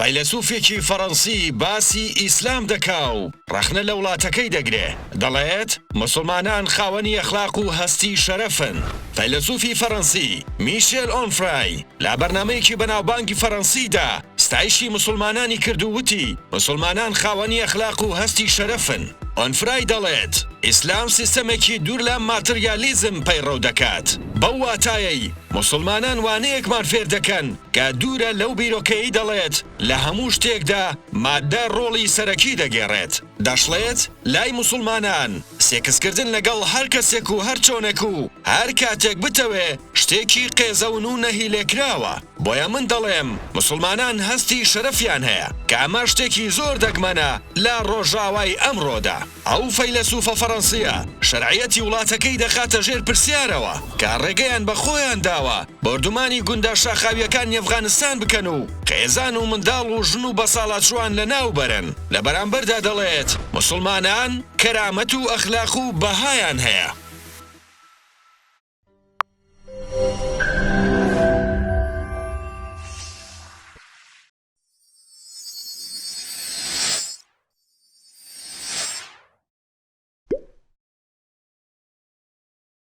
فەیلەسوفێکی فەڕەنسی باسی ئیسلام دەکا و ڕەخنە لە وڵاتەکەی دەگرێ، دەڵێت، موسڵمانان خاوەنی ئەخلاق و هەستی شەرەفن. فەیلەسوفی فەڕەنسی، میشێل ئۆنفرای، لە بەرنامەیەکی بەناوبانگی فەڕەنسیدا ستایشی موسڵمانانی کرد و وتی، موسڵمانان خاوەنی ئەخلاق و هەستی شەرەفن. ئۆنفرای دەڵێت، ئیسلام سیستەمێکی دوور لە ماتریالیزم پەیڕەو دەکات، بەو واتایەی موسڵمانان وانەیەکمان فێر دەکەن کە دوورە لەو بیرۆکەیەی دەڵێت لە هەموو شتێکدا ماددە ڕۆڵی سەرەکی دەگێڕێت. دەشڵێت، لای موسڵمانان سێکسکردن لەگەڵ هەر کەسێک و هەر چۆنێک و هەر کاتێک بتەوێ شتێکی قێزەون و نەهیلێکراوە، بۆیە من دەڵێم موسڵمانان هەستی شەرەفیان هەیە، کە ئەمە شتێکی زۆر دەگمەنە لە ڕۆژاوای ئەمڕۆدا. ئەو فەیلەسوفە فەڕەنسییە شەرعیەتی وڵاتەکەی دەخاتە ژێر پرسیارەوە کە ڕێگەیان بە خۆیان داوە بۆردومانی گوندە شاخاوییەکانی ئەفغانستان بکەن و خێزان و منداڵ و ژن و بەساڵاچووان لەناو بەرن، لە بەرامبەردا دەڵێت موسڵمانان کەرامەت و ئەخلاق و بەهایان هەیە.